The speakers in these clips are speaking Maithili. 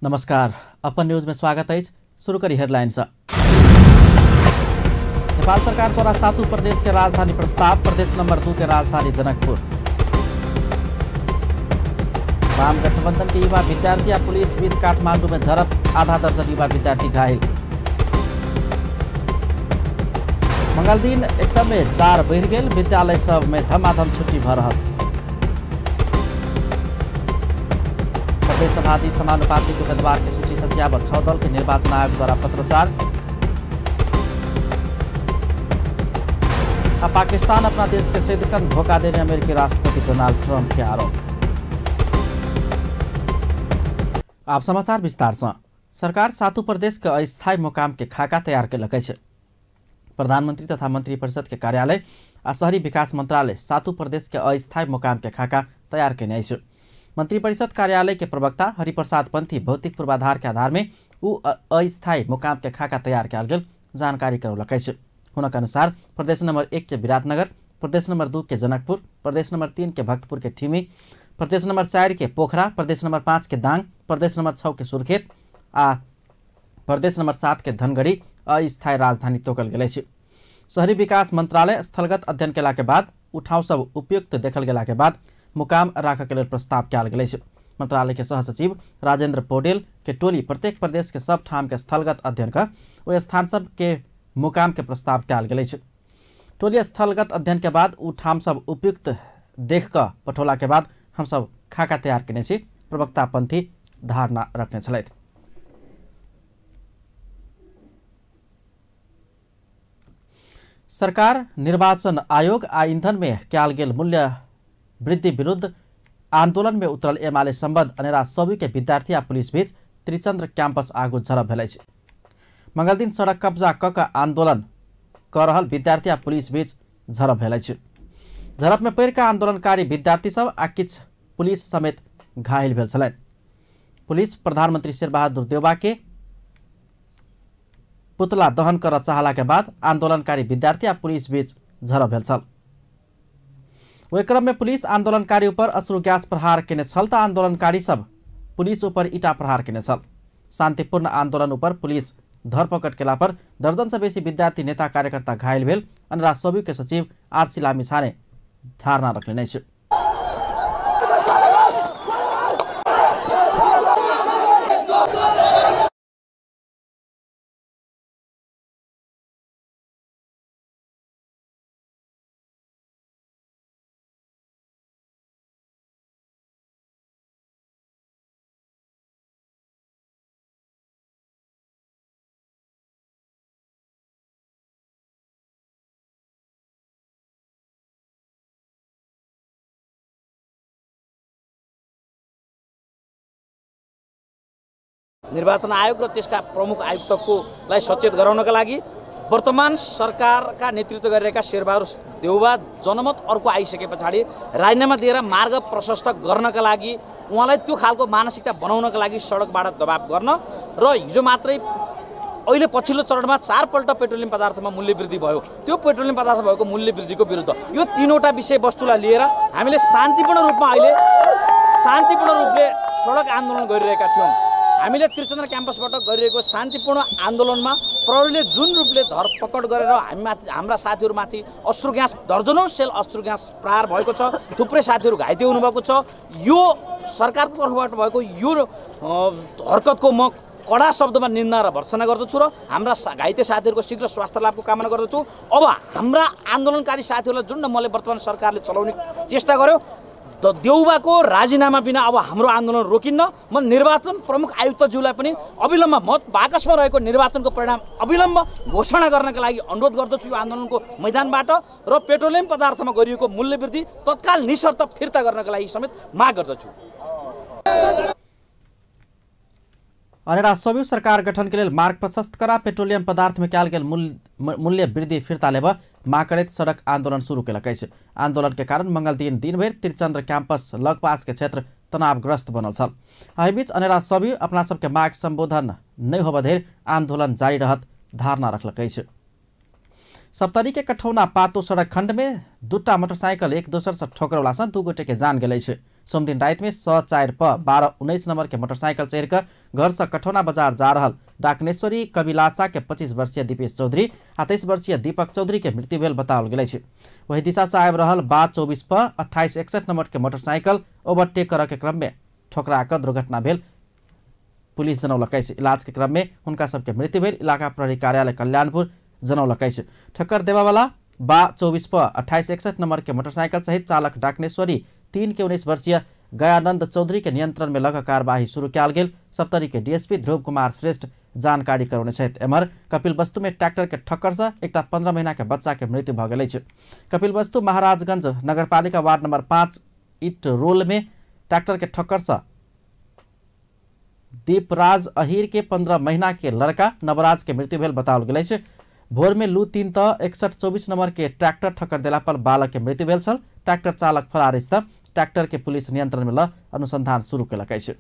नमस्कार, अपन न्यूज में स्वागत है। शुरू करी हेडलाइंस। नेपाल सरकार द्वारा सातों प्रदेश के राजधानी प्रस्ताव, प्रदेश नंबर 2 के राजधानी जनकपुर। वाम गठबंधन के युवा विद्यार्थी या पुलिस बीच काठमांडू में झड़प, आधा दर्जन युवा विद्यार्थी घायल। मंगल दिन एकदम जार बढ़ गेल, विद्यालय सब में धमाधम छुट्टी भ रहा। प्रदेश सभाधि समानुपातिक उम्मीदवार की सूची सचियावत 6 दल के निर्वाचन आयोग द्वारा पत्रचार। अब पाकिस्तान अपना देश के सदिखन धोखा देने अमेरिकी राष्ट्रपति डोनाल्ड ट्रंप के आरोप। आप समाचार विस्तार से। सरकार सातों प्रदेश के अस्थायी मुकाम के खाका तैयार केलक अछि। प्रधानमंत्री तथा मंत्रिपरिषद के कार्यालय आ शहरी विकास मंत्रालय सातों प्रदेश के अस्थायी मुकाम के खाका तैयार केने अछि। मंत्रिपरिषद कार्यालय के प्रवक्ता हरिप्रसाद पंथी भौतिक पूर्वाधार के आधार में उ अस्थायी मुकाम के खाका तैयार कयल गेल जानकारी करौलक अछि। हुनक अनुसार प्रदेश नंबर 1 के विराटनगर, प्रदेश नंबर 2 के जनकपुर, प्रदेश नंबर 3 के भक्तपुर के ठिमी, प्रदेश नंबर 4 के पोखरा, प्रदेश नंबर 5 के दांग, प्रदेश नंबर 6 के सुर्खेत आ प्रदेश नंबर 7 के धनगढ़ी अस्थायी राजधानी तोकल गेल अछि। शहरी विकास मंत्रालय स्थलगत अध्ययन केला के बाद उ ठाउँ सब उपयुक्त देखल गेला के बाद मुकाम राखऽ के लेल प्रस्ताव कयल गेल अछि। मंत्रालय के सहसचिव राजेंद्र पौडेल के टोली प्रत्येक प्रदेश के सब ठाम के स्थलगत अध्ययन क ओहि स्थान सब के मुकाम के प्रस्ताव कयल गेल अछि। टोली स्थलगत अध्ययन के बाद उ ठाम सब उपयुक्त देख कऽ पठौला के बाद हमसब खाका तैयार केने छी, प्रवक्ता पंथी धारणा रखने छलथि। सरकार निर्वाचन आयोग आ ईंधन में कयल गेल मूल्य वृद्धि विरुद्ध आंदोलन में उतरल एमाले संबद्ध अनेरा सभी के विद्यार्थी आ पुलिस बीच त्रिचंद्र कैंपस आगू झड़प भेल अछि। मंगलदिन सड़क कब्जा क के आंदोलन क रहल विद्यार्थी आ पुलिस बीच झड़प भेल अछि। झड़प में पड़ि कऽ आंदोलनकारी विद्यार्थी सब आ किछु पुलिस समेत घायल भेल छलनि। पुलिस प्रधानमंत्री शेरबहादुर देउबा के पुतला दहन करऽ चाहला के बाद आंदोलनकारी विद्यार्थी आ पुलिस बीच झड़प भेल छल। ओहि क्रम में पुलिस आंदोलनकारी ऊपर अश्रु गैस प्रहार केने छल त आंदोलनकारी सब पुलिस ऊपर ईटा प्रहार केने छल। शांतिपूर्ण आंदोलन ऊपर पुलिस धरपकड़ केला पर दर्जन से बेसी विद्यार्थी नेता कार्यकर्ता घायल भेल अनरा सभी के सचिव आरसी लामिछाने धारणा रखने अछि। निर्वाचन आयोग र त्यसका प्रमुख आयुक्तकोलाई सचेत गराउनका लागि वर्तमान सरकारका नेतृत्व गरिरहेका शेरबहादुर देउबा जनमत अर्को आइसके पछाडि राजीनामा दिएर मार्ग प्रशस्त गर्नका लागि उहाँलाई त्यो खालको मानसिकता बनाउनका लागि सडकबाट दबाब गर्न र हिजो मात्रै अहिले पछिल्लो चरणमा 4 पल्ट पेट्रोलियम पदार्थमा मूल्य वृद्धि भयो, त्यो पेट्रोलियम पदार्थ भएको मूल्य वृद्धिको विरुद्ध यो 3वटा विषयवस्तुलाई लिएर हामीले शान्तिपूर्ण रूपमा अहिले शान्तिपूर्ण रूपले सडक आन्दोलन गरिरहेका थियौँ। हामीले त्रिचन्द्र क्याम्पसबाट गरिरहेको शान्तिपूर्ण आन्दोलनमा प्रहरीले जुन रूपले धरपकड गरेर हामीमाथि हाम्रा साथीहरूमाथि अश्रु ग्यास दर्जनौँ सेल अश्रु ग्यास प्रहार भएको छ, थुप्रै साथीहरू घाइते हुनुभएको छ। यो सरकारको तर्फबाट भएको यो हरकतको म कडा शब्दमा निन्दा र भर्त्सना गर्दछु र हाम्रा घाइते साथीहरूको शीघ्र स्वास्थ्य लाभको कामना गर्दछु। अब हाम्रा आन्दोलनकारी साथीहरूलाई जुन ढङ्गले वर्तमान सरकारले चलाउने चेष्टा गर्यो, देउबाको राजीनामा बिना अब हाम्रो आन्दोलन रोकिन्न। म निर्वाचन प्रमुख आयुक्तज्यूलाई पनि अविलम्ब मत बाकसमा रहेको निर्वाचनको परिणाम अविलम्ब घोषणा गर्नका लागि अनुरोध गर्दछु यो आन्दोलनको मैदानबाट र पेट्रोलियम पदार्थमा गरिएको मूल्यवृद्धि तत्काल निशर्त फिर्ता गर्नका लागि समेत माग गर्दछु। अनेरा सभी सरकार गठन के लेल मार्ग प्रशस्त करा पेट्रोलियम पदार्थ में कयल गेल मूल्य वृद्धि फिर्ता लेबऽ माग करैत सड़क आंदोलन शुरू केलक अछि। आंदोलन के कारण मंगल दिन दिनभरि त्रिचंद्र कैंपस लगपास के क्षेत्र तनावग्रस्त बनल छल। एहि बीच अनेरा सभी अपना सबके माग संबोधन नहि होबऽ धरि आंदोलन जारी रहत धारणा रखलक अछि। सप्तरी के कठौना पातो सड़क खंड में दूटा मोटरसाइकिल एक दोसर से ठोकरला से 2 गोटे के जान गेल अछि। सोमदिन राति में 104 प 1219 नंबर के मोटरसाइकिल चढ़ि कऽ घर से कठौना बाजार जा रहल डाकनेश्वरी कबिलासा के 25 वर्षीय दीपेश चौधरी आ 23 वर्षीय दीपक चौधरी के मृत्यु भेल बताओल गेल अछि। वही दिशा से आबि रहल 24 प 2861 नंबर के मोटरसाइकिल ओवरटेक करऽ के क्रम में ठोकरा कऽ दुर्घटना भेल पुलिस जनौलक अछि। इलाज के क्रम में हुनका सबके मृत्यु भेल इलाका प्रहरी कार्यालय कल्याणपुर जनौलक अछि। ठक्कर देवावाला 24 प 2861 नंबर के मोटरसाइकिल सहित चालक डाकनेश्वरी 3 के 19 वर्षीय गयानंद चौधरी के नियंत्रण में लग कार्यवाही शुरू कयल गेल सप्तरी के डीएसपी ध्रुव कुमार श्रेष्ठ जानकारी करौने छथि। एम्हर कपिलवस्तु में ट्रैक्टर के ठक्कर से एकटा 15 महीना के बच्चा के मृत्यु भऽ गेल अछि। कपिलवस्तु महाराजगंज नगरपालिका वार्ड नंबर 5 it role में ट्रैक्टर के ठक्कर से दीपराज अहीर के 15 महीना के लड़का नवराज के मृत्यु भेल बताओल गेल अछि। भोर में लू 3 त 6124 नंबर के ट्रैक्टर ठक्कर देला पर बालक के मृत्यु भेल छल। ट्रैक्टर चालक फरार अछि त ट्रैक्टर के पुलिस नियंत्रण में ल अनुसंधान शुरू केलक अछि।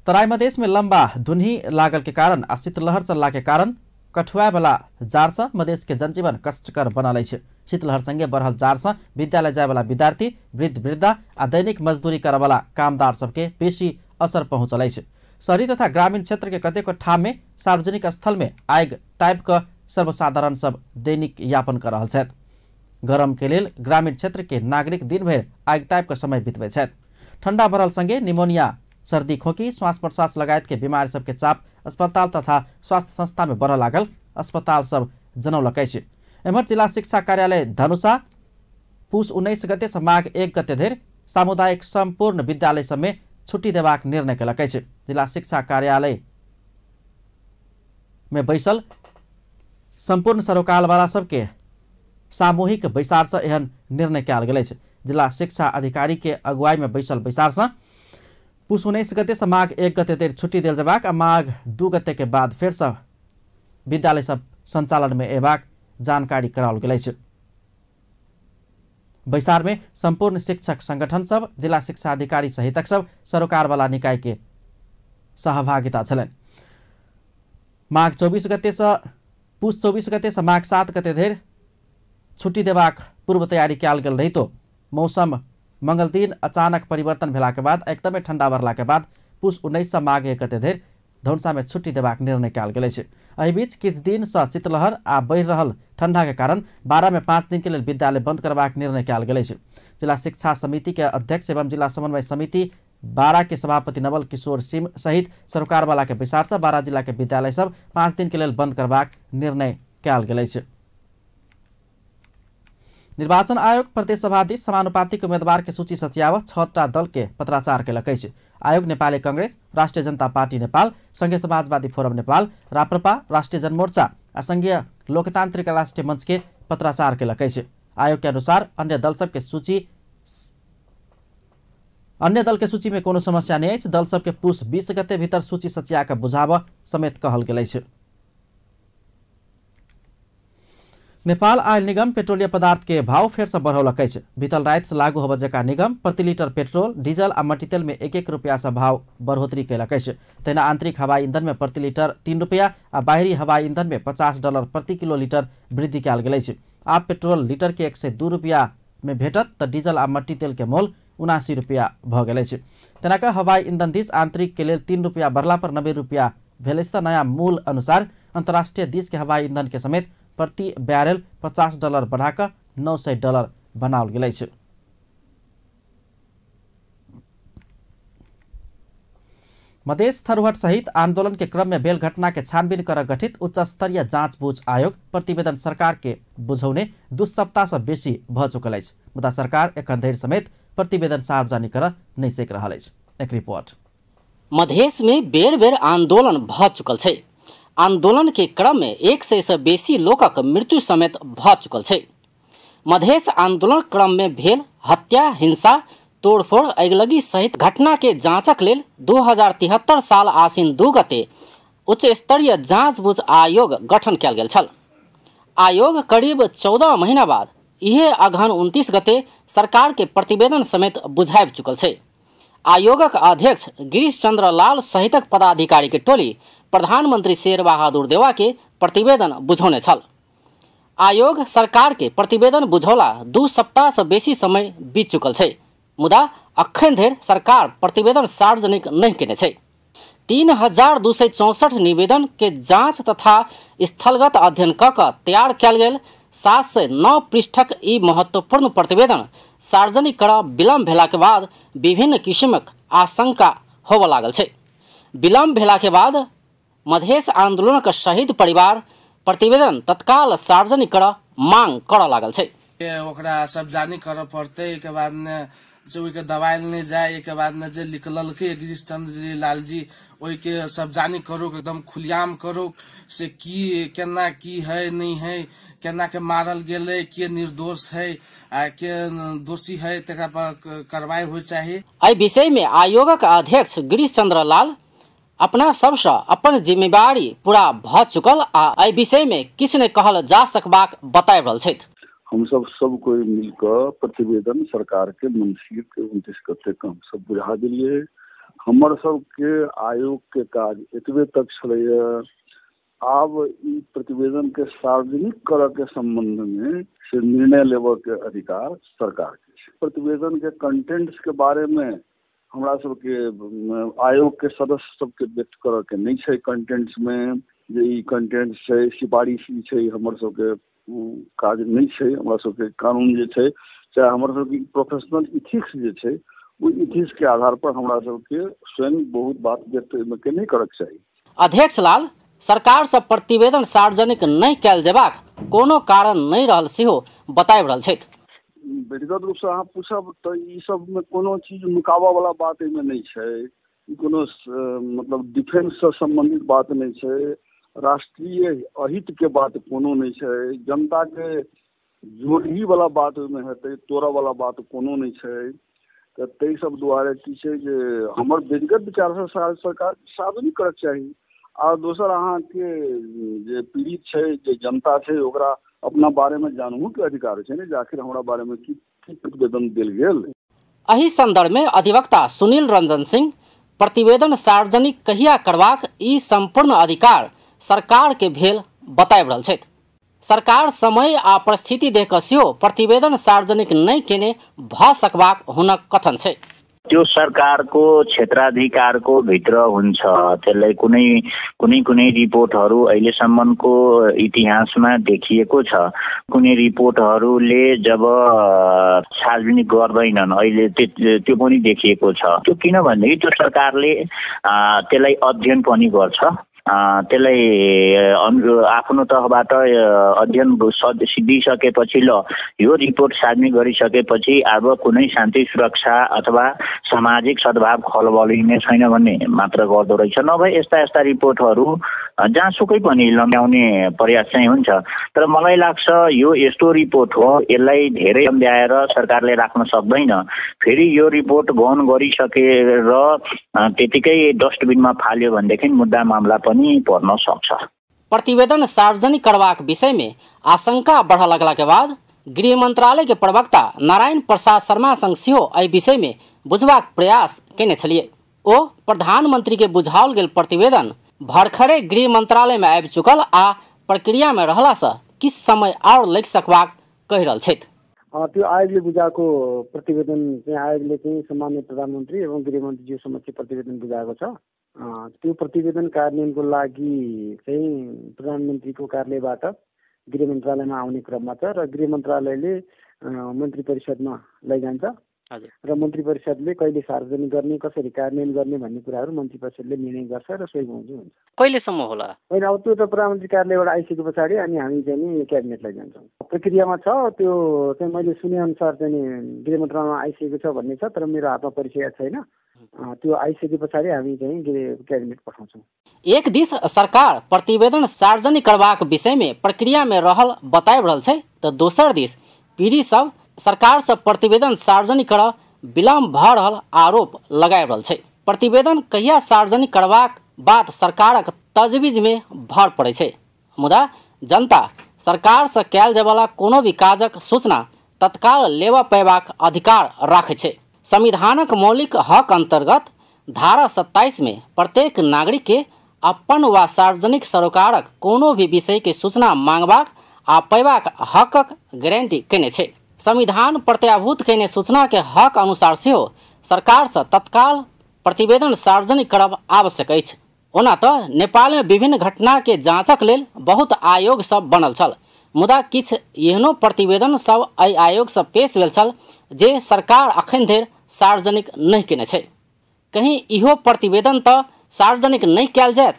तराई मधेश में लंबा धुन्ही लागल के कारण आ शीतलहर चलला के कारण कठुआए वाला जार से मधेश के जनजीवन कष्टकर बनल अछि। शीतलहर संगे बढ़ल जार से विद्यालय जाय वाला विद्यार्थी, वृद्ध वृद्धा आ दैनिक मजदूरी करय वाला कामदार सबके बेसी असर पहुंचल अछि। शहरी तथा ग्रामीण क्षेत्र के कतेको ठाम में सार्वजनिक स्थल में आगि तापि कऽ सर्वसाधारण सब दैनिक यापन कर रहल छथि। गरम के लेल ग्रामीण क्षेत्र के नागरिक दिन भरि आगि तापि कऽ समय बितबै छथि। ठंडा बढ़ल संगे निमोनिया, सर्दी, खोकी, श्वास प्रश्वास लगायत के बीमारी सबके चाप अस्पताल तथा स्वास्थ्य संस्था में बढ़ऽ लागल अस्पताल सब जनौलक अछि। एम्हर जिला शिक्षा कार्यालय धनुषा पुस 19 गते से माघ 1 गते धरि सामुदायिक संपूर्ण विद्यालय सब में छुट्टी देबाक निर्णय केलक अछि। जिला शिक्षा कार्यालय में बैसल संपूर्ण सरोकारवाला सबके सामूहिक बैसार से एहन निर्णय कयल गेल अछि। जिला शिक्षा अधिकारी के अगुवाई में बैसल बैसार से पुस 19 गते से माघ 1 गते धरि छुट्टी देल जेबाक आ माघ 2 गते के बाद फेर से विद्यालय सब संचालन में एबाक जानकारी कराओल गेल अछि। बैसार में संपूर्ण शिक्षक संगठन सब, जिला शिक्षा अधिकारी सहितक सब सरोकारवाला निकाय के सहभागिता छलनि। माघ 24 गते से पुस 24 गते से माघ 7 गते धरि छुट्टी देबाक पूर्व तैयारी कयल गेल रहितो मौसम मंगल दिन अचानक परिवर्तन भेला के बाद एकदमै ठंडा बढ़ला के बाद पुस 19 से माघ 1 गते धरि धनुषा में छुट्टी देबाक निर्णय कयल गेल अछि। एहि बीच किछु दिन से शीतलहर आ बढ़ि रहल ठंडा के कारण 12 में 5 दिन के लेल विद्यालय बंद करबाक निर्णय कयल गेल अछि। जिला शिक्षा समिति के अध्यक्ष एवं जिला समन्वय समिति 12 के सभापति नवल किशोर सिंह सहित सरकारवाला के बैसार से 12 जिला के विद्यालय सब 5 दिन के लेल बंद करबाक निर्णय कयल गेल अछि। निर्वाचन आयोग प्रदेश सभाधीश समानुपातिक उम्मीदवार के सूची सच्याव 6टा दल के पत्राचार केलक अछि। आयोग नेपाली कांग्रेस, राष्ट्रिय जनता पार्टी नेपाल, संघीय समाजवादी फोरम नेपाल, राप्रपा, राष्ट्रिय जनमोर्चा आ संघीय लोकतांत्रिक राष्ट्रिय मंच के पत्राचार केलक अछि। आयोग के अनुसार अन्य दल सबके सूची अन्य दल के सूची में कोनो समस्या नहीं अछि। दल सबके पुस 20 गते भीतर सूची सचिया के बुझाबऽ समेत कहल गेल अछि। नेपाल आयल निगम पेट्रोलियम पदार्थ के भाव फेर से बढ़ौलक अछि। बीतल राति से लागू होबय जका निगम प्रति लीटर पेट्रोल, डीजल आ मट्टीतेल में 1-1 रुपया से भाव बढ़ोतरी कयलक अछि। तहिना आंतरिक हवाई ईंधन में प्रति लीटर 3 रुपया आ बाहरी हवाई ईंधन में $50 प्रति किलो लीटर वृद्धि कयल गेल अछि। आब पेट्रोल लीटर के 102 रुपया में भेटत त डीजल आ मट्टीतेल के मोल 79 रुपया भऽ गेल अछि। तेना कऽ हवाई ईंधन दिस आंतरिक के लेल 3 रुपया बढ़ला पर 90 रुपया भेल अछि त नया मूल अनुसार अंतर्राष्ट्रीय दिस के हवाई ईंधन के समेत प्रति बैरल $50 बढ़ाकऽ $900 बनाओल गेल अछि। मधेश थरूहट सहित आंदोलन के क्रम में भेल घटना के छानबीन कर गठित उच्च स्तरीय जांच बूझ आयोग प्रतिवेदन सरकार के बुझौने 2 सप्ताह से बेसी भऽ चुकल अछि, मुदा सरकार एखन धरि समेत प्रतिवेदन सार्वजनिक कर नहि सकि रहल अछि। एक रिपोर्ट। मधेश में बेर बेर आंदोलन भऽ चुकल छै। आंदोलन के क्रम में 100 से बेसी लोकक मृत्यु समेत भऽ चुकल छै। मधेश आंदोलन क्रम में भेल हत्या, हिंसा, तोड़फोड़, अगिलगी सहित घटना के जांचक लेल 2073 साल आसिन 2 गते उच्च स्तरीय जांच बुझ आयोग गठन कयल गेल छल। आयोग करीब 14 महीना बाद इहे अगहन 29 गते सरकार के प्रतिवेदन समेत बुझाबि चुकल छै। आयोगक अध्यक्ष गिरीश चंद्र लाल सहितक पदाधिकारी के टोली प्रधानमंत्री शेरबहादुर देवा के प्रतिवेदन बुझौने छल। आयोग सरकार के प्रतिवेदन बुझौला 2 सप्ताह से बेसी समय बीत चुकल छै, मुदा अखन धरि सरकार प्रतिवेदन सार्वजनिक नहि केने छै। 3264 निवेदन के जांच तथा स्थलगत अध्ययन क कऽ तैयार कयल गेल 709 पृष्ठक ई महत्वपूर्ण प्रतिवेदन सार्वजनिक करऽ विलम्ब भेला के बाद विभिन्न किसिमक आशंका होबऽ लागल छै। विलम्ब भेला के बाद मधेश आंदोलनक शहीद परिवार प्रतिवेदन तत्काल सार्वजनिक करऽ मांग करऽ लागल छै। ओकरा सब जानी करऽ पड़तै, एहिके बाद ने जे ओहिके दबायल नहि जाय, एहिके बाद ने जे लिखलकै गिरीश चंद्र जी लालजी ओहिके सब जानी करू, एकदम खुलियाम करू से की केना की है नहीं है, केना के मारल गेलै, के निर्दोष है आ के दोषी है, तकरा पर कार्रवाई होइ चाही। एहि विषय में आयोगक अध्यक्ष गिरीश चंद्र लाल अपना सबसँ अपन जिम्मेवारी पूरा भऽ चुकल आ एहि विषय में किछु नहि कहल जा सकबाक बताबि रहल छथि। हम सब कोई मिलकर प्रतिवेदन सरकार के मंसिर के 29 गते के हम सब बुझा दिलियै। हमर सबके आयोग के काज एतबे तक छलैया। आब ई प्रतिवेदन के सार्वजनिक करऽ के संबंध में से निर्णय लेबऽ के अधिकार सरकार के छै। प्रतिवेदन के कंटेंट्स के बारे में हमरा सबके आयोग के सदस्य सबके व्यक्त करऽ के नहि छै। कंटेंट्स में जे ई कंटेंट्स छै, सिफारिश ई छै, हमर सबके काज नहि छै। हमरा सबके कानून जे छै, चाहे हमर सबके प्रोफेशनल इथिक्स जे छै, ओहि इथिक्स के आधार पर हमरा सबके स्वयं बहुत बात व्यक्त एहिमे के नहि करक चाही। अध्यक्ष लाल सरकार से प्रतिवेदन सार्वजनिक नहि कयल जेबाक कोनो कारण नहि रहल सेहो बताबि रहल छथि। व्यक्तिगत रूपसँ अहाँ पूछब तऽ ई सबमे कोनो चीज नुकाबऽ वाला बात एहिमे नहि छै। ई कोनो मतलब डिफेंससँ सम्बन्धित बात नहि छै, राष्ट्रीय अहित के बात कोनो नहि छै, जनता के जोड़ही वाला बात ओहिमे हेतै, तोड़ऽ वाला बात कोनो नहि छै। तऽ ताहि सब दुआरे की छै जे हमर व्यक्तिगत विचारसँ सरकार सार्वजनिक करक चाही। आ दोसर अहाँके जे पीड़ित छै, जे जनता छै, ओकरा अपना बारे में जानहु के अधिकार छै ने, जे आखिर हमरा बारे में की की प्रतिवेदन देल गेल। एहि संदर्भ में अधिवक्ता सुनील रंजन सिंह प्रतिवेदन सार्वजनिक कहिया करबाक ई संपूर्ण अधिकार सरकार के भेल बताबि रहल छथि। सरकार समय आ परिस्थिति देख कऽ सेहो प्रतिवेदन सार्वजनिक नहि केने भऽ सकबाक हुनक कथन छै। त्यो सरकारको क्षेत्राधिकारको भित्र हुन्छ। त्यसलाई कुनै कुनै कुनै रिपोर्टहरू अहिलेसम्मको इतिहासमा देखिएको छ। कुनै रिपोर्टहरूले जब सार्वजनिक गर्दैनन् अहिले त्यो पनि देखिएको छ। त्यो किनभनेदेखि त्यो सरकारले त्यसलाई अध्ययन पनि गर्छ, त्यसलाई आफ्नो तहबाट अध्ययन सिद्धिसकेपछि ल यो रिपोर्ट सार्वजनिक गरिसकेपछि अब कुनै शान्ति सुरक्षा अथवा सामाजिक सद्भाव खलबलिने छैन भन्ने मात्र गर्दो रहेछ। नभए यस्ता यस्ता रिपोर्टहरू जहाँसुकै पनि लम्ब्याउने प्रयास चाहिँ हुन्छ। तर मलाई लाग्छ यो यस्तो रिपोर्ट हो, यसलाई धेरै लम्ब्याएर सरकारले राख्न सक्दैन। फेरि यो रिपोर्ट गहन गरिसकेर त्यतिकै डस्टबिनमा फाल्यो भनेदेखि मुद्दा मामला पनि पर्न सक्छ। प्रतिवेदन सार्वजनिक करबाक विषय में आशंका बढ़ऽ लगला के बाद गृह मंत्रालय के प्रवक्ता नारायण प्रसाद शर्मा संग सेहो एहि विषय में बुझबाक प्रयास केने छलियै। ओ प्रधानमंत्री के बुझाओल गेल प्रतिवेदन भरखरे गृह मंत्रालय में आबि चुकल आ प्रक्रिया में रहला से किछु समय और लागि सकबाक कहि रहल छथि। त्यो आयोगले बुझाएको प्रतिवेदन चाहिँ आयोगले चाहिँ सम्माननीय प्रधानमन्त्री एवं गृहमन्त्रीज्यू समक्ष प्रतिवेदन बुझाएको छ। त्यो प्रतिवेदन कार्यान्वयनको लागि चाहिँ प्रधानमन्त्रीको कार्यालयबाट गृह मन्त्रालयमा आउने क्रममा छ र गृह मन्त्रालयले मन्त्री परिषदमा लैजान्छ र मन्त्री परिषदले कहिले सार्वजनिक गर्ने, कसरी कार्यान्वयन गर्ने भन्ने कुराहरू मन्त्री परिषदले निर्णय गर्छ र सोही बमोजिम हुन्छ। कहिलेसम्म होला? होइन, अब त्यो त प्रधानमन्त्री कार्यालयबाट आइसके पछाडि अनि हामी चाहिँ नि क्याबिनेटलाई जान्छौँ। प्रक्रियामा छ, त्यो चाहिँ मैले सुनेअनुसार चाहिँ गृह मन्त्रालयमा आइसकेको छ भन्ने छ, तर मेरो हातमा परिचय छैन। त्यो आइसके पछाडि हामी चाहिँ क्याबिनेट पठाउँछौँ। एक दिस सरकार प्रतिवेदन सार्वजनिक करबाक विषय में प्रक्रिया में रहल बताबि रहल छै तऽ दोसर दिस पीड़ित सब सरकार से प्रतिवेदन सार्वजनिक कर विलम्ब भऽ रहल आरोप लगाबि रहल छै। प्रतिवेदन कहिया सार्वजनिक करबाक बात सरकारक तजवीज में भर पड़ै छै, मुदा जनता सरकार से कयल जायवला कोनो भी काजक सूचना तत्काल लेबऽ पयबाक अधिकार राखै छै। संविधानक मौलिक हक अंतर्गत धारा 27 में प्रत्येक नागरिक के अपन वा सार्वजनिक सरोकारक कोनो भी विषय के सूचना मांगबाक आ पयबाक हकक गारंटी केने छै। संविधान प्रत्याभूत केने सूचना के हक अनुसार सेहो सरकार से तत्काल प्रतिवेदन सार्वजनिक करब आवश्यक अछि। ओना तऽ नेपाल में विभिन्न घटना के जांचक लेल बहुत आयोग सब बनल छल, मुदा किछु एहनो प्रतिवेदन सब एहि आयोग से पेश भेल छल जे सरकार अखन धरि सार्वजनिक नहि केने छै। कहीं इहो प्रतिवेदन तऽ सार्वजनिक नहि कयल जायत,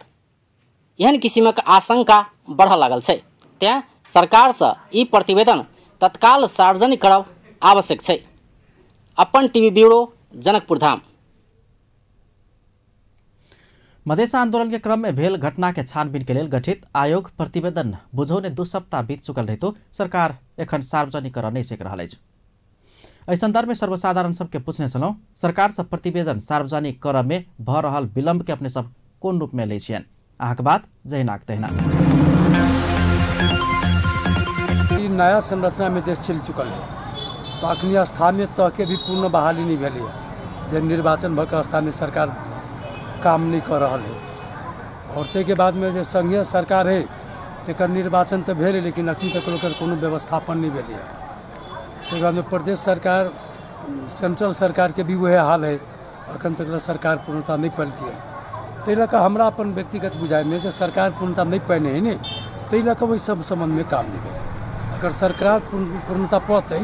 एहन किसिमक आशंका बढ़ऽ लागल छै। तें सरकार से ई प्रतिवेदन तत्काल सार्वजनिक करब आवश्यक छै। अपन टीवी ब्यूरो, जनकपुर धाम। मधेश आंदोलन के क्रम में भेल घटना के छानबीन के लेल गठित आयोग प्रतिवेदन बुझौने 2 सप्ताह बीत चुकल रहितो सरकार एखन सार्वजनिक कर नहीं सक रहल अछि। एहि संदर्भ में सर्वसाधारण सबके पूछने छलहुँ, सरकार से प्रतिवेदन सार्वजनिक कर में भ रहल विलंब के अपने सब कोन रूप में लै छियनि? अहाँके बात जहिनाक तहिना। नया संरचना में देश चलि चुकल है तो अखनी स्थानीय तह के भी पूर्ण बहाली नहीं भेलै है, जे निर्वाचन भऽ के स्थानीय सरकार काम नहीं कर रहा है। और ताहिके बादमे जे संघीय सरकार है तकर निर्वाचन तो भेल, लेकिन अखन तक ओकर कोनो व्यवस्थापन नहीं भेलै है। ताहिके बादमे प्रदेश सरकार, सेंट्रल सरकार के भी वह हाल है, अखन तक सरकार पूर्णता नहीं पैलकै है। ताहि लऽ कऽ हमरा अपन व्यक्तिगत बुझाइमे जे सरकार पूर्णता नहीं पैने है ने, ताहि लऽ कऽ ओहि सब सम्बन्धमे काम नहीं भेलै। अगर सरकार पूर्णता पौतै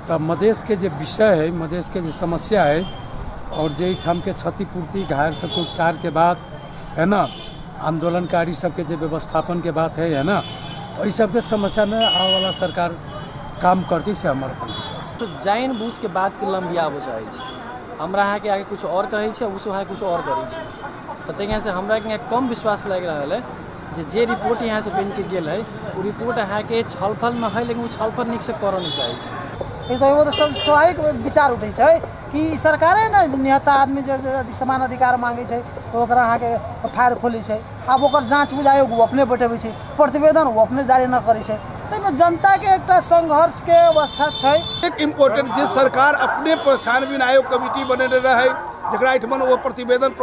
तऽ मधेशके जे विषय है, मधेशके जे समस्या है और जे एहिठामके क्षतिपूर्ति, घायल सबके उपचार के बात है ना, आंदोलनकारी सबके जे व्यवस्थापन के बात है ना, एहि सबके समस्या में आबऽ वाला सरकार काम करती, से हमर अपन विश्वास। तो जाइन बूझ के बात के लम्बियाबऽ चाहै छै। हमरा अहाँके आगे कुछ और कहै छै, ओसभ अहाँके कुछ और करै छै, तऽ ताहि से हमरा के कम विश्वास लागि रहल है जे रिपोर्ट यहाँ से बनि के गेल है ओ रिपोर्ट अहाँके छलफलमे है, लेकिन ओ छलफल नीकसँ करऽ नहि चाहै छै। ई तऽ एगो तऽ सब स्वाभाविक विचार उठै छै कि सरकारे ने निहत्था आदमी जे समान अधिकार मांगै छै तऽ ओकरा अहाँके फायर खोलै छै। आब ओकर जाँच बुझ आयोग ओ अपने बैठबै छै, प्रतिवेदन ओ अपने जारी नहि करै छै, ताहिमे जनताके एकटा संघर्षके अवस्था छै। एक इम्पोर्टेंट जे सरकार अपने पर छानबीन आयोग कमिटी बनेने रहै, जकरा एहिठमन ओ प्रतिवेदन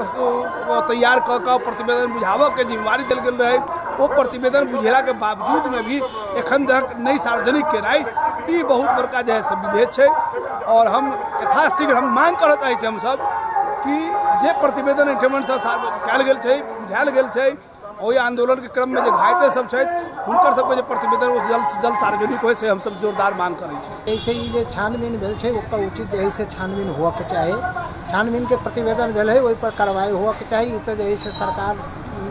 तैयार कऽ कऽ प्रतिवेदन बुझाबऽके जिम्मेवारी देल गेल रहै, ओ प्रतिवेदन बुझेलाके बावजूदमे भी एखन तक नहि सार्वजनिक केनाइ ई बहुत बड़का जे है से विभेद छै। और हम यथाशीघ्र हम मांग करऽ चाहै छी हमसब कि जे प्रतिवेदन एहिठमनसँ कयल गेल छै, बुझायल गेल छै, ओहि आंदोलनके क्रममे जे घायते सब छथि हुनकर सबके जे प्रतिवेदन ओ जल्द से जल्द सार्वजनिक होइ, से हमसब जोरदार मांग करै छी। एहिसँ ई जे छानबीन भेल छै ओकर उचित जे है से छानबीन हुअके चाही, छानबीनके प्रतिवेदन भेल है ओहिपर कार्रवाई हुअके चाही। ई तऽ जे है से सरकार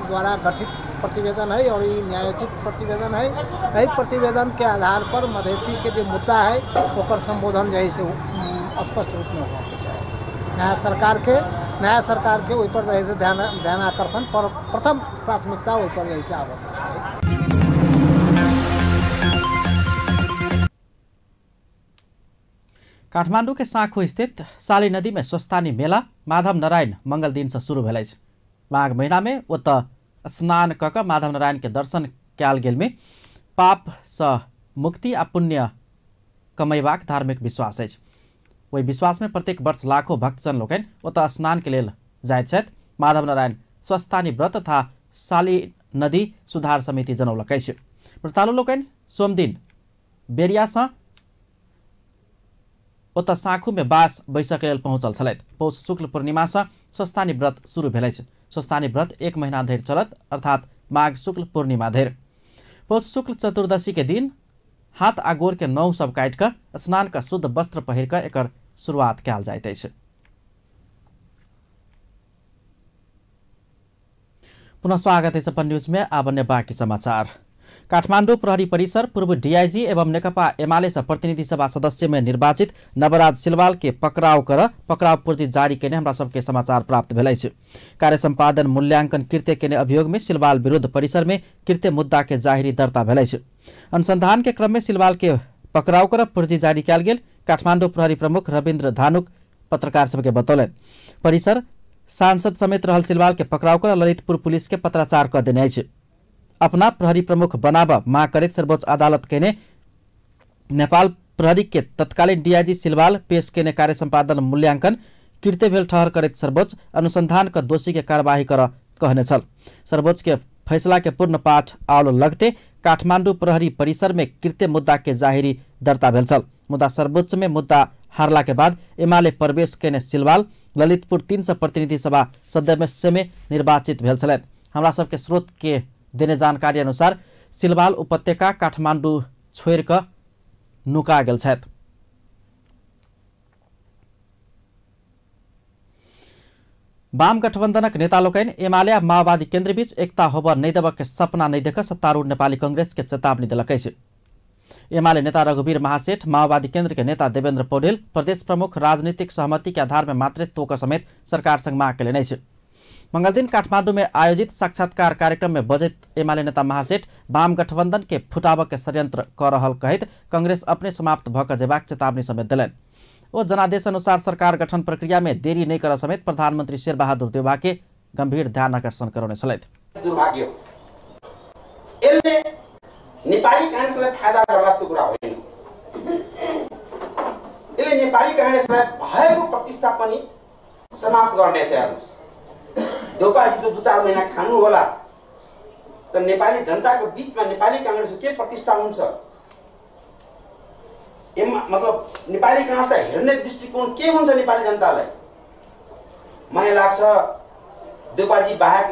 द्वारा गठित प्रतिवेदन है और ई न्यायोचित प्रतिवेदन है। एहि प्रतिवेदनके आधार पर मधेसीके जे मुद्दा है ओकर संबोधन जे है से स्पष्ट रूपमे हुअके चाही। नया सरकारके ओहिपर जे है से ध्यान आकर्षण पर प्रथम प्राथमिकता ओहिपर जे है से आबऽके चाही। काठमांडू के साँखो स्थित साली नदी में स्वस्थानी मेला माधव नारायण मंगल दिन से शुरू भेल अछि। माघ महीना में ओतऽ स्नान कऽ कऽ माधव नारायण के दर्शन कयल गेल में पाप से मुक्ति आ पुण्य कमेबाक धार्मिक विश्वास अछि। ओहि विश्वास में प्रत्येक वर्ष लाखों भक्तजन लोकनि ओतऽ स्नान के लेल जाइत छथि। माधव नारायण स्वस्थानी व्रत तथा साली नदी सुधार समिति जनौलक अछि। व्रतालु लोकनि सोमदिन बेरियासँ ओतऽ साँखू में बास बैसक लेल पहुँचल छलथि। पौष शुक्ल पूर्णिमासँ स्वस्थानी व्रत शुरू भेल अछि। स्वस्थानी व्रत 1 महीना धरि चलत, अर्थात माघ शुक्ल पूर्णिमा धरि। पौष शुक्ल चतुर्दशी के दिन हाथ आ गोर के नौ सब काटि कऽ स्नान कऽ शुद्ध वस्त्र पहिर कऽ एकर शुरुआत कयल जाइत अछि। पुनः स्वागत अछि अपन न्यूज में। आब अन्य बाँकी समाचार। काठमांडू प्रहरी परिसर पूर्व डीआईजी एवं नेकपा एमाले से प्रतिनिधि सभा सदस्य में निर्वाचित नवराज सिलवाल के पकड़ाव कर पकड़ाव पूर्जी जारी केने हमरा सबके समाचार प्राप्त भेल अछि। कार्य सम्पादन मूल्यांकन कृत्य केने अभियोग में सिलवाल विरुद्ध परिसर में कृत्य मुद्दा के जाहिरी दर्ता भेल अछि। अनुसंधान के क्रम में सिलवाल के पकड़ाव कर पूर्जी जारी कयल गेल काठमांडू प्रहरी प्रमुख रविन्द्र धानुक पत्रकार सबके बतौलनि। परिसर सांसद समेत रहल सिलवाल के पकड़ाव कर ललितपुर पुलिस के पत्राचार कऽ देने अछि। अपना प्रहरी प्रमुख बनाब मांग करैत सर्वोच्च अदालत केने नेपाल प्रहरी के तत्कालीन डीआईजी सिलवाल पेश केने कार्य सम्पादन मूल्यांकन कृत्य भेल ठहर करैत सर्वोच्च अनुसंधान क दोषी के कार्यवाही कर कहने छल। सर्वोच्च के फैसला के पूर्ण पाठ आउल लगते काठमाडौँ प्रहरी परिसर में कृत्य मुद्दा के जाहिरी दर्ता भेल छल। मुदा सर्वोच्च में मुद्दा हारला के बाद एमाले प्रवेश केने सिलवाल ललितपुर 3 से प्रतिनिधि सभा सदस्य में निर्वाचित भेल छलथि। हमरा सबके स्रोत के देने जानकारी अनुसार सिलवाल उपत्यका काठमाडौँ छोड़ि कऽ नुका गेल छथि। वाम गठबंधनक नेता लोकनि एमाले आ माओवादी केन्द्र बीच एकता होबऽ नहि देबऽ के सपना नहि देख सत्तारूढ़ नेपाली कांग्रेस के चेतावनी देलक अछि। एमाले नेता रघुवीर महासेठ, माओवादी केन्द्र के नेता देवेन्द्र पौडेल प्रदेश प्रमुख राजनीतिक सहमति के आधार में मात्रे तोक समेत सरकार संग माग केलनि अछि। मंगलदिन काठमाडौँ में आयोजित साक्षात्कार कार्यक्रम में बजैत एमाले नेता महासेठ वाम गठबंधन के फुटाबऽ के षड्यंत्र कऽ रहल कहैत कांग्रेस अपने समाप्त भऽ कऽ जेबाक चेतावनी समेत देलनि। ओ जनादेश अनुसार सरकार गठन प्रक्रिया में देरी नहीं कर समेत प्रधानमंत्री शेरबहादुर देउवा के गंभीर ध्यान आकर्षण करौने छलथि। दुर्भाग्य यसले नेपाली कांग्रेसलाई फाइदा गर्ला त्यो कुरा होइन। यसले नेपाली कांग्रेसलाई भएको प्रतिष्ठा पनि समाप्त गर्ने छ। हेर्नुहोस्, देउपाजी त 2-4 महिना खानु होला, तर नेपाली जनताको बीचमा नेपाली कांग्रेसको के प्रतिष्ठा हुन्छ? मतलब नेपाली कांग्रेसलाई हेर्ने दृष्टिकोण के हुन्छ नेपाली जनतालाई? मलाई लाग्छ देउपाजी बाहेक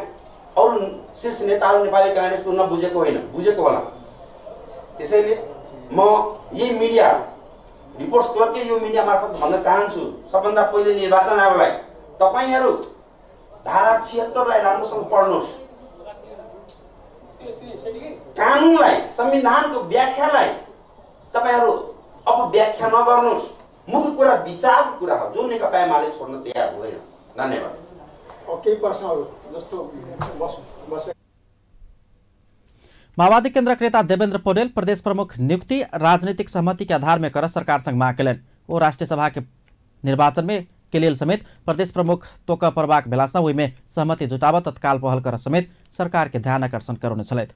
अरू शीर्ष नेताहरू नेपाली कांग्रेसको नबुझेको होइन, बुझेको होला। त्यसैले म यही मिडिया रिपोर्ट्स क्लबकै यो मिडिया मार्फत भन्न चाहन्छु, सबभन्दा पहिले निर्वाचन आयोगलाई तपाईँहरू धारा 76 लाई राम्रोसँग पढ्नुहोस्, कानुनलाई, संविधानको व्याख्यालाई तपाईँहरू अपव्याख्या नगर्नुहोस्। मुख्य कुरा विचारको कुरा हो, जुन नेकपा एमाले छोड्न तयार हुँदैन। धन्यवाद। केही प्रश्नहरू जस्तो बस। माओवादी केन्द्रक नेता देवेन्द्र पौडेल प्रदेश प्रमुख नियुक्ति राजनीतिक सहमति के आधार में कर सरकार संग माग केलनि। ओ राष्ट्रिय सभा के निर्वाचन में के लेल समेत प्रदेश प्रमुख तोक परबाक भेलासँ ओहिमे सहमति जुटाब तत्काल पहल कर समेत सरकार के ध्यान आकर्षण करौने छलथि।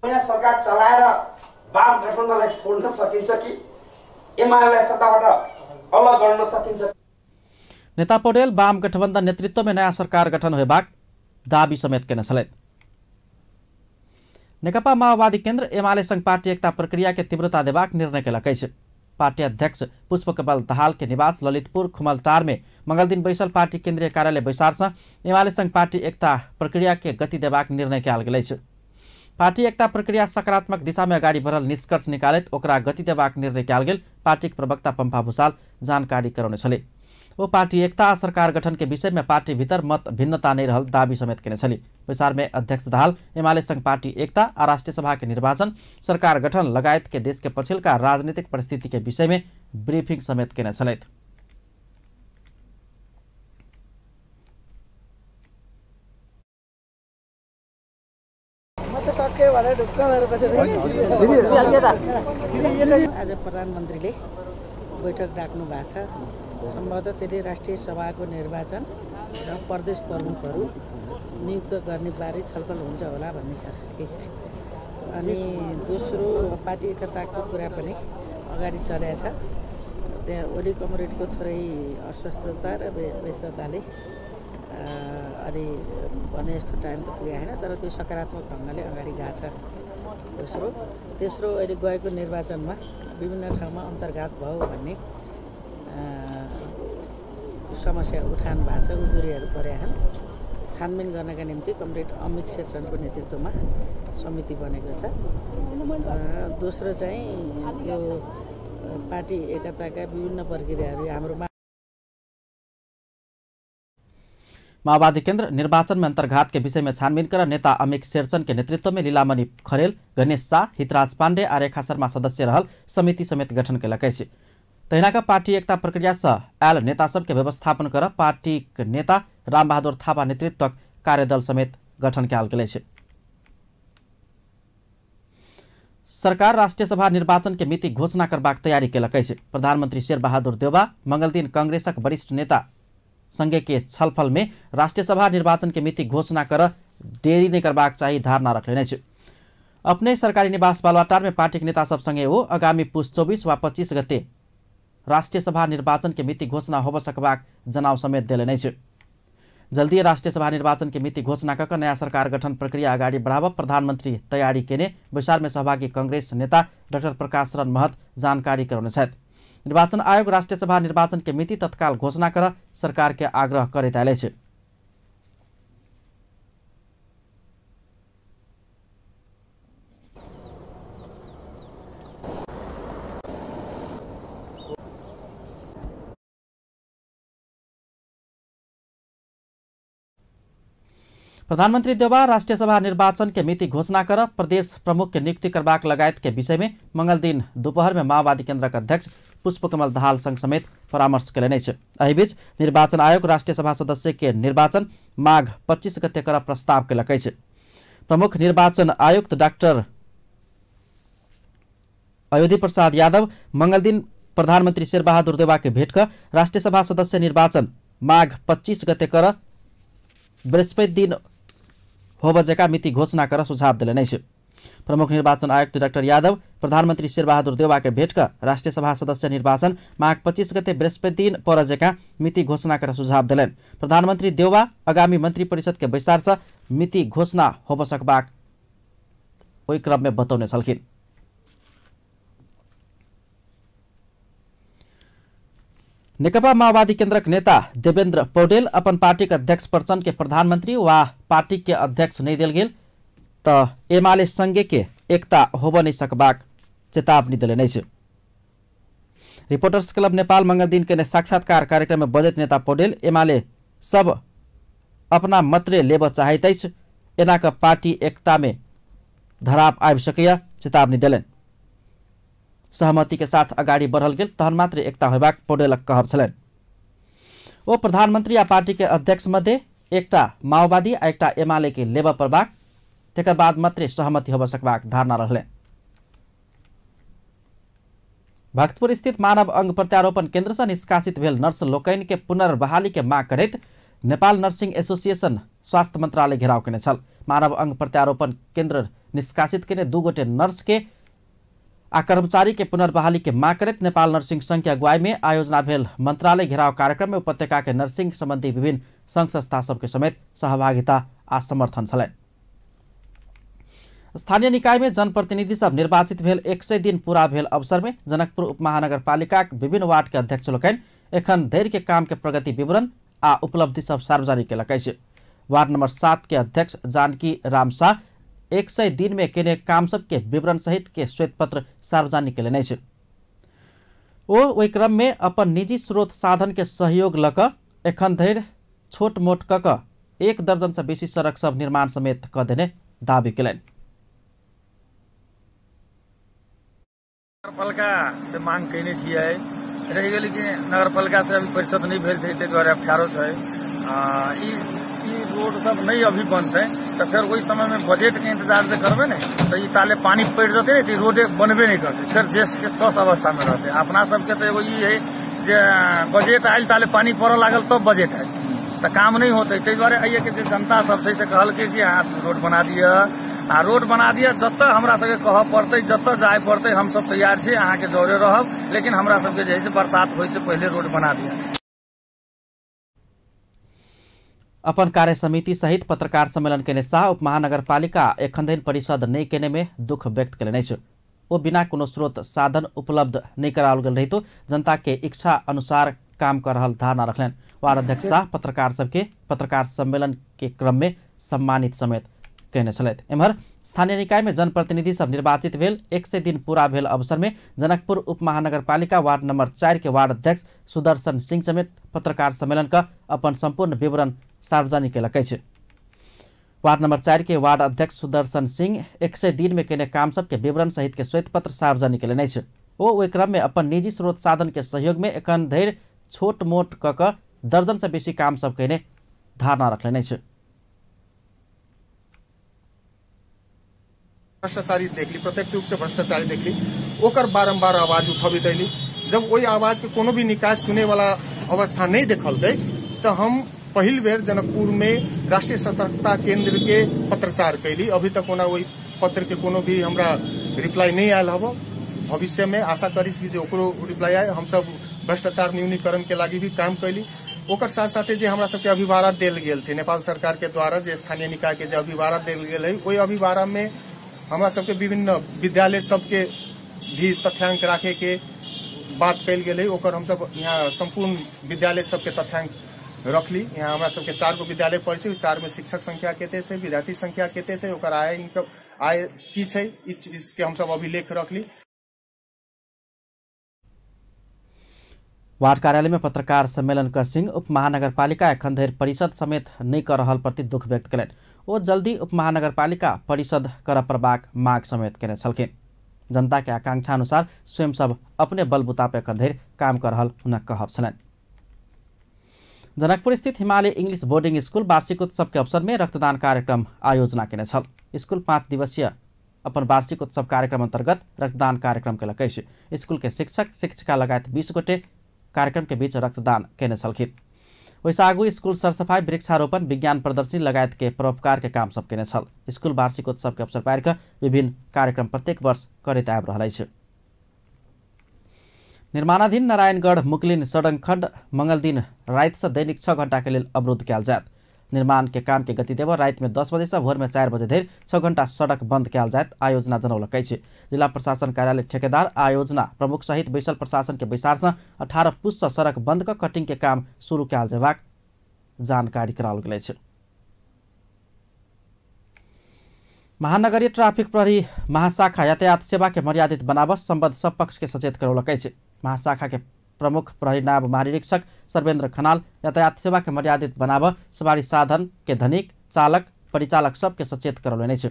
सरकार चलाएर वाम गठबन्धनलाई छोड्न सकिन्छ कि एमालेलाई सत्ताबाट अलग गर्न सकिन्छ? नेता पौडेल वाम गठबन्धन नेतृत्व में नयाँ सरकार गठन होबाक दाबी समेत केने छलथि। नेकपा माओवादी केन्द्र एमाले संग पार्टी एकता प्रक्रिया के तीव्रता देबाक निर्णय केलक अछि। पार्टी अध्यक्ष पुष्पकमल दाहाल के निवास ललितपुर खुमलटार में मंगलदिन बैसल पार्टी केंद्रीय कार्यालय बैसार से एमाले संग पार्टी एकता प्रक्रिया के गति देबाक निर्णय कयल गेल अछि। पार्टी एकता प्रक्रिया सकारात्मक दिशा में अगाडि बढ़ल निष्कर्ष निकालैत ओकरा गति देबाक निर्णय कयल गेल पार्टीक प्रवक्ता पम्पा भूषाल जानकारी करौने छलै। ओ पार्टी एकता आ सरकार गठन के विषय में पार्टी भीतर मत भिन्नता नहीं रहल दाबी समेत केने छली। बैसार में अध्यक्ष दाहाल एमाले संग पार्टी एकता आ राष्ट्रिय सभा के निर्वाचन, सरकार गठन लगायत के देश के पछिल्का राजनीतिक परिस्थिति के विषय में ब्रीफिंग समेत केने छलथि। आज प्रधानमन्त्रीले बैठक डाक्नु भएको छ। सम्भवतः त्यसले राष्ट्रिय सभाको निर्वाचन र प्रदेश प्रमुखहरू नियुक्त गर्ने बारे छलफल हुन्छ होला भन्ने छ एक। अनि दोस्रो पार्टी एकताको कुरा पनि अगाडि चलेको छ। त्यहाँ ओली कमरेडको थोरै अस्वस्थता र व्यस्तताले अनि भने जस्तो टाइम त पुगेको छैन, तर त्यो सकारात्मक ढङ्गले अगाडि गएको छ। दोस्रो तेस्रो अहिले गएको निर्वाचनमा विभिन्न ठाउँमा अन्तर्घात भयो भन्ने समस्या उठान भएको छ, उजुरीहरू परेका छन्। छानबिन गर्नका निम्ति कमरेड अमित शेरचनको नेतृत्वमा समिति बनेको छ। दोस्रो चाहिँ यो पार्टी एकताका विभिन्न प्रक्रियाहरू हाम्रो माओवादी केन्द्र निर्वाचन में अंतर्घात के विषय में छानबीन कर नेता अमित शेरचन के नेतृत्व में लीलामणि खरेल, गणेश शाह, हितराज पांडे आ रेखा शर्मा सदस्य रहल समिति समेत गठन केलक अछि। तहिना का पार्टी एकता प्रक्रिया से आयल नेता सबके व्यवस्थापन कर पार्टीक नेता रामबहादुर थापा नेतृत्वक कार्यदल समेत गठन कयल गेल अछि। सरकार राष्ट्रिय सभा निर्वाचन के मिति घोषणा करबाक तैयारी केलक अछि। प्रधानमंत्री शेरबहादुर देउवा मंगलदिन कांग्रेसक वरिष्ठ नेता संगे के छलफल में राष्ट्रिय सभा निर्वाचन के मिति घोषणा कर देरी नहीं करबाक चाही धारणा रखलनि अछि। अपने सरकारी निवास बालुवाटार में पार्टी के नेता सब संगे ओ आगामी पुस 24 वा 25 गते राष्ट्रिय सभा निर्वाचन के मिति घोषणा होब सकबाक जनाव समेत देलनि अछि। जल्दी राष्ट्रिय सभा निर्वाचन के मिति घोषणा कऽ नयाँ सरकार गठन प्रक्रिया अगाडि बढ़ाब प्रधानमन्त्री तयारी केने बैसार में सहभागी कांग्रेस नेता डाक्टर प्रकाश शरण महत जानकारी करौने छथि। निर्वाचन आयोग राष्ट्रिय सभा निर्वाचन के मिति तत्काल घोषणा कर सरकार के आग्रह करैत आयल अछि। प्रधानमन्त्री देउवा राष्ट्रिय सभा निर्वाचन के मिति घोषणा कर प्रदेश प्रमुख के नियुक्ति करबाक लगायत के विषय में मंगल दिन दोपहर में माओवादी केन्द्रक अध्यक्ष पुष्पकमल दाहाल संग समेत परामर्श कयलनि अछि। एहि बीच निर्वाचन आयोग राष्ट्रिय सभा सदस्य के निर्वाचन माघ 25 गते कर प्रस्ताव कयलक अछि। प्रमुख निर्वाचन आयुक्त डाक्टर अयोध्या प्रसाद यादव मंगल दिन प्रधानमन्त्री शेरबहादुर देउवा के भेट कर राष्ट्रिय सभा सदस्य निर्वाचन माघ 25 गते कर बृहस्पति दिन होबजेका मिति घोषणा कर सुझाव देलनि अछि। प्रमुख निर्वाचन आयुक्त डाक्टर यादव प्रधानमन्त्री शेरबहादुर देउवा के भेट कर राष्ट्रिय सभा सदस्य निर्वाचन माघ 25 गते बृहस्पति दिन परजेका मिति घोषणा कर सुझाव देलनि। प्रधानमन्त्री देउवा आगामी मन्त्री परिषद के बैसार से मिति घोषणा होब सकबाक ओहि क्रम में बतौने छलखिन। नेकपा माओवादी केन्द्रक नेता देवेन्द्र पौडेल अपन पार्टीक अध्यक्ष प्रचण्ड के प्रधानमन्त्री वा पार्टी के अध्यक्ष नहीं देल गेल त एमाले संगे के एकता होब नहीं सकबाक चेतावनी देलनि अछि। रिपोर्टर्स क्लब नेपाल मंगल दिन के साक्षात्कार कार्यक्रम में बजैत नेता पौडेल एमाले सब अपना मात्रे लेब चाहैत अछि, एना क पार्टी एकता में धराप आबि सकैया चेतावनी देलनि। सहमति के साथ अगाडि बढ़ल गेल तहन मात्र एकता होबाक पौडेलक कहब छलनि। ओ प्रधानमन्त्री आ पार्टी के अध्यक्ष मध्ये एकटा माओवादी आ एकटा एमाले के लेबऽ पड़बाक तकर बाद मात्रे सहमति होब सकबाक धारणा रहलनि। भक्तपुर स्थित मानव अंग प्रत्यारोपण केन्द्र से निष्कासित भेल नर्स लोकनि के पुनर्बहाली के माग करैत नेपाल नर्सिंग एसोसिएशन स्वास्थ्य मंत्रालय घेराव केने छल। मानव अंग प्रत्यारोपण केन्द्र निष्कासित केने 2 गोटे नर्स के आ कर्मचारी के पुनर्बहाली के माग करैत नेपाल नर्सिंग संघ के अगुवाई में आयोजना भेल मंत्रालय घेराव कार्यक्रम में उपत्यका के नर्सिंग संबंधी विभिन्न संघ संस्था सबके समेत सहभागिता आ समर्थन छलनि। स्थानीय निकाय में जनप्रतिनिधि सब निर्वाचित भेल 100 दिन पूरा भेल अवसर में जनकपुर उपमहानगरपालिका विभिन्न वार्ड के अध्यक्ष लोकनि एखन धरि के काम के प्रगति विवरण आ उपलब्धि सब सार्वजनिक केलक अछि। वार्ड नंबर 7 के अध्यक्ष जानकी राम शाह 100 दिन में केने काम सब के विवरण सहित के श्वेत पत्र सार्वजनिक केलनि अछि। ओ ओहि क्रम में अपन निजी स्रोत साधन के सहयोग लऽ कऽ एखन धरि छोट मोट कऽ कऽ 1 दर्जन से बेसी सड़क सब निर्माण समेत कऽ देने दावी केलनि। नगरपालिका से मांग केने छियै, रहि गेलै कि नगरपालिका से अभी परिषद नहीं भेल छै, ताहि दुआरे अप्ठ्यारो छै। ई रोड सब नहीं अभी बनतै तऽ फेर ओहि समय में बजट के इंतजार जे करबै ने तऽ ई ताले पानी पड़ि जेतै ने तऽ रोडे बनबे नहीं करतै, फेर देश के तस अवस्था में रहतै। अपना सबके तऽ एगो ई है जे बजट आयल ताले पानी पड़ऽ लागल तब बजट आयल तऽ काम नहीं होतै। ताहि दुआरे एहिके जे जनता सब छै से कहलकै कि अहाँ रोड बना दिअ आ रोड बना दिअ, जतऽ हमरा सबके कहऽ पड़तै जतऽ जाय पड़तै हमसब तैयार छी, अहाँके जरे रहब, लेकिन हमरा सबके जे है से बरसात होइ से पहिले रोड बना दिअ। अपन कार्य समिति सहित पत्रकार सम्मेलन केने शाह उपमहानगरपालिका एखन धरि परिषद नहि केने में दुख व्यक्त केलनि अछि। ओ बिना कोनो स्रोत साधन उपलब्ध नहि कराओल गेल रहितो जनता के इच्छा अनुसार काम कर रहल धारणा रखलनि। वार्ड अध्यक्ष शाह पत्रकार सबके पत्रकार सम्मेलन के क्रम में सम्मानित समेत केने छलथि। एम्हर स्थानीय निकाय में जनप्रतिनिधि सब निर्वाचित भेल 100 दिन पूरा भेल अवसर में जनकपुर उपमहानगरपालिका वार्ड नंबर 4 के वार्ड अध्यक्ष सुदर्शन सिंह समेत पत्रकार सम्मेलन का अपन संपूर्ण विवरण सार्वजनिक केलक अछि। वार्ड नंबर 4 के वार्ड अध्यक्ष सुदर्शन सिंह 100 दिन में केने काम सब के विवरण सहित के श्वेत पत्र सार्वजनिक केलनि अछि। ओ ओहि क्रम में अपन निजी स्रोत साधन के सहयोग में एखन धरि छोट मोट कऽ कऽ दर्जन से बेसी काम सब केने धारणा रखलनि अछि। भ्रष्टाचारी देखली, प्रत्यक्ष रूप से भ्रष्टाचारी देखली, ओकर बारम्बार आवाज उठबैत अयली। जब ओहि आवाज के कोनो भी निकाय सुने वाला अवस्था नहीं देखलकै तऽ हम पहिल बेर जनकपुर में राष्ट्रीय सतर्कता केंद्र के पत्रचार कैली। अभी तक ओना ओहि पत्र के कोनो भी हमरा रिप्लाई नहीं आयल हब। भविष्य में आशा करी छी जे ओकरो रिप्लाई आए। हमसब भ्रष्टाचार न्यूनीकरण के लागि भी काम कैली। ओकर साथ साथे जे हमरा सबके अभिभारा देल गेल छै नेपाल सरकार के द्वारा, जे स्थानीय निकाय के जे अभिभारा देल गेल है, ओहि अभिभारा में हमरा सबके विभिन्न विद्यालय सबके भी तथ्यांक राखे के बात कयल गेल है। ओकर हमसब यहाँ सम्पूर्ण विद्यालय सबके तथ्यांक रखली। यहाँ हमरा सबके 4 गो विद्यालय पड़ै छै, 4 में शिक्षक संख्या कते छै, विद्यार्थी संख्या कते छै, ओकर आय इनकम आय की छै, इस चीज के हमसब अभिलेख रखली। वार्ड कार्यालय में पत्रकार सम्मेलन क सिंह उप महानगरपालिका एखन धरि परिषद समेत नहि कऽ रहल प्रति दुख व्यक्त कयलनि। ओ जल्दी उप महानगरपालिका परिषद करऽ पड़बाक माग समेत केने छलखिन। जनता के आकांक्षा अनुसार स्वयं सब अपने बलबूता पर एखन धरि काम कऽ रहल हुनक कहब छलनि। जनकपुर स्थित हिमालय इंग्लिश बोर्डिंग स्कूल वार्षिक उत्सव के अवसर में रक्तदान कार्यक्रम आयोजना केने छल। स्कूल 5 दिवसीय अपन वार्षिक उत्सव कार्यक्रम अंतर्गत रक्तदान कार्यक्रम केलक अछि। स्कूल के शिक्षक शिक्षिका लगायत 20 गोटे कार्यक्रम के बीच रक्तदान केने छलखिन। ओहिसँ आगू स्कूल सरसफाई, वृक्षारोपण, विज्ञान प्रदर्शनी लगायत के परोपकार के काम सब केने छल। स्कूल वार्षिक उत्सव के अवसर पारि कऽ विभिन्न कार्यक्रम प्रत्येक वर्ष करैत आबि रहल अछि। निर्माणाधीन नारायणगढ़ मुकलिन सड़क खंड मंगल दिन राति से दैनिक 6 घंटा के लेल अवरुद्ध कयल जायत। निर्माण के काम के गति देबऽ राति में 10 बजे से भोर में 4 बजे धरि 6 घंटा सड़क बंद कयल जायत आयोजना जनौलक अछि। जिला प्रशासन कार्यालय ठेकेदार आयोजना प्रमुख सहित बैसल प्रशासन के बैसार से 18 पुस से सड़क बंद कऽ कटिंग के काम शुरू कयल जेबाक जानकारी कराओल गेल अछि। महानगरीय ट्राफिक प्रहरी महाशाखा यातायात सेवा के मर्यादित बनाबऽ सम्बद्ध सब पक्ष के सचेत करौलक अछि। महाशाखा के प्रमुख प्रहरी नायब महानिरीक्षक सर्वेन्द्र खनाल यातायात सेवा के मर्यादित बनाबऽ सवारी साधन के धनिक, चालक, परिचालक सबके सचेत करौलनि अछि।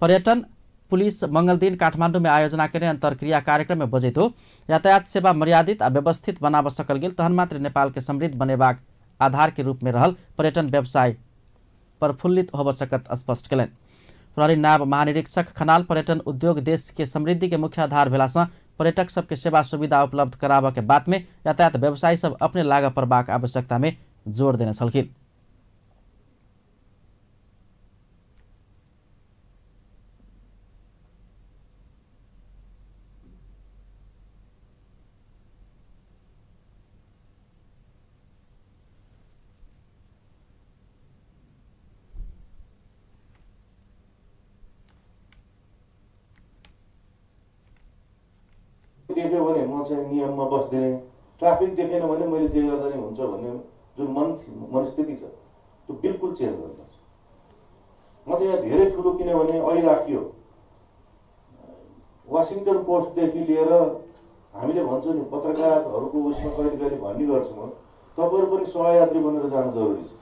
पर्यटन पुलिस मंगल दिन काठमांडू में आयोजना केने अंतर्क्रिया कार्यक्रम में बजैत हो यातायात सेवा मर्यादित आ व्यवस्थित बनाबऽ सकल गेल तहन मात्र नेपाल के समृद्ध बनेबाक आधार के रूप में रहल पर्यटन व्यवसाय प्रफुल्लित होबऽ सकत स्पष्ट केलनि। प्रहरी नायब महानिरीक्षक खनाल पर्यटन उद्योग देश के समृद्धि के मुख्य आधार भेला सँ पर्यटक सबके सेवा सुविधा उपलब्ध कराबऽ के बात में यातायात व्यवसायी सब अपने लागऽ पड़बाक आवश्यकता में जोर देने छलखिन। देख्यो भने म चाहिँ नियममा बस्दिनँ, ट्राफिक देखेन भने मैले जे गर्दा नि हुन्छ भन्ने जुन मनस्थिति छ त्यो बिल्कुल चेन्ज गर्नुपर्छ। म त यहाँ धेरै ठुलो, किनभने अहिले राखियो वासिङटन पोस्टदेखि लिएर हामीले भन्छौँ नि पत्रकारहरूको उसमा कहिले कहिले भन्ने गर्छु म, तपाईँहरू पनि सहयात्री बनेर जानु जरुरी छ।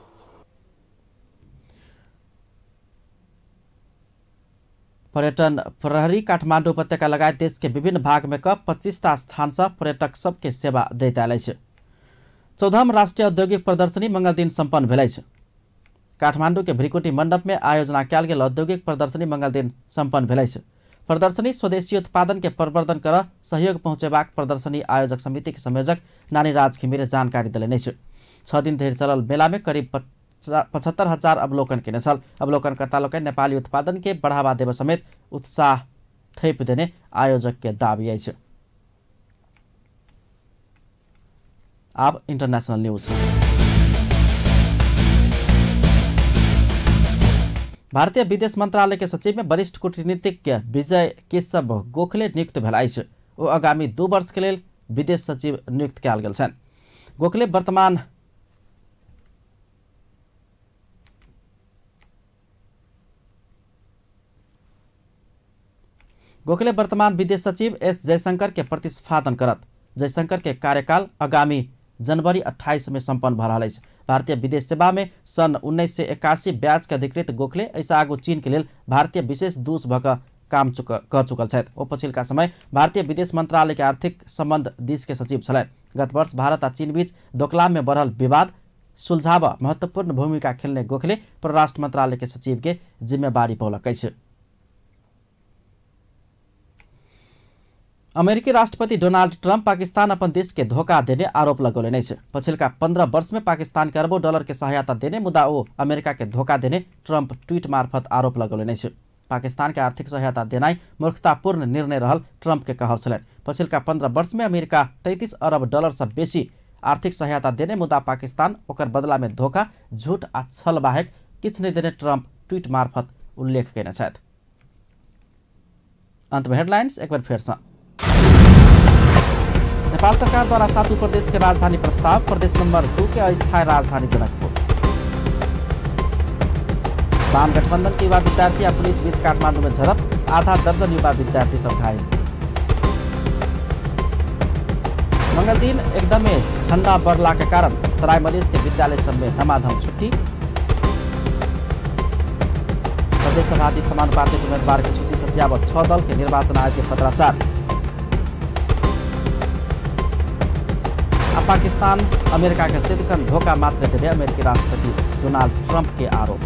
पर्यटन प्रहरी काठमाडौँ उपत्यका लगायत देश के विभिन्न भाग में क 25टा स्थान से पर्यटक सबके सेवा दैत आयल अछि। 14वां राष्ट्रीय औद्योगिक प्रदर्शनी मंगल दिन सम्पन्न भेल अछि। काठमाडौँ के भ्रिकुटी मंडप में आयोजना कयल गेल औद्योगिक प्रदर्शनी मंगल दिन सम्पन्न भेल अछि। प्रदर्शनी स्वदेशी उत्पादन के प्रवर्धन कर सहयोग पहुँचेबाक प्रदर्शनी आयोजक समिति के संयोजक नानीराज घिमिरे जानकारी देलनि अछि। 6 दिन धरि चलल मेला में करीब 75,000 अवलोकन केने छल। अवलोकनकर्ता लोकनि नेपाली उत्पादन के बढ़ावा देबऽ समेत उत्साह थैप देने आयोजक के दावी अछि। आब इंटरनेशनल न्यूज। भारतीय विदेश मंत्रालय के सचिव में वरिष्ठ कूटनीतिज्ञ विजय केशव गोखले नियुक्त भेल अछि। ओ आगामी 2 वर्ष के लेल विदेश सचिव नियुक्त कयल गेल छनि। गोखले वर्तमान विदेश सचिव एस जयशंकर के प्रतिस्थापन करत। जयशंकर के कार्यकाल आगामी जनवरी 28 में सम्पन्न भऽ रहल अछि। भारतीय विदेश सेवा में सन् 1981 ब्याज के अधिकृत गोखले एहिसँ आगू चीन के लेल भारतीय विशेष दूत भऽ कऽ काम कऽ चुकल छथि। ओ पछिलका समय भारतीय विदेश मंत्रालय के आर्थिक संबंध दिस के सचिव छलनि। गत वर्ष भारत आ चीन बीच दोकलाम में बढ़ल विवाद सुलझाबऽ महत्वपूर्ण भूमिका खेलने गोखले परराष्ट्र मंत्रालय के सचिव के जिम्मेवारी पौलक अछि। अमेरिकी राष्ट्रपति डोनाल्ड ट्रंप पाकिस्तान अपन देश के धोखा देने आरोप लगौलनि अछि। पछिलका 15 वर्ष में पाकिस्तान के अरबों डॉलर के सहायता देने मुदा ओ अमेरिका के धोखा देने ट्रंप ट्वीट मार्फत आरोप लगौलनि अछि। पाकिस्तान के आर्थिक सहायता देनाइ मूर्खतापूर्ण निर्णय रहल ट्रंप के कहब छलनि। पछिलका 15 वर्ष में अमेरिका 33 अरब डॉलर से बेसी आर्थिक सहायता देने मुदा पाकिस्तान ओकर बदला में धोखा, झूठ आ छल बाहेक किछु नहि देने ट्रंप ट्वीट मार्फत उल्लेख कयने छथि। अंत में हेडलाइंस एक बार फेर से। नेपाल सरकार द्वारा सातु प्रदेश के राजधानी प्रस्ताव, प्रदेश नंबर 2 के अस्थायी राजधानी जनकपुर। वाम गठबंधन के युवा विद्यार्थी आ पुलिस बीच काठमांडू में झड़प, आधा दर्जन युवा विद्यार्थी सब घायल। मंगल दिन एकदमै ठंडा बढ़ला के कारण तराई मधेश के विद्यालय सब में धमाधम छुट्टी। प्रदेश सभापति समानुपातिक उम्मीदवार के सूची सचियावत 6 दल के निर्वाचन आयोग के पत्राचार। आ पाकिस्तान अमेरिका के सिद्धकन धोखा मात्र देने अमेरिकी राष्ट्रपति डोनाल्ड ट्रंप के आरोप।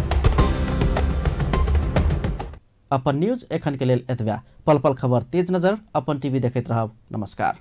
अपन न्यूज एखन के लेल एतबे। पल पल खबर तेज नजर अपन टीवी देखैत रहब। नमस्कार।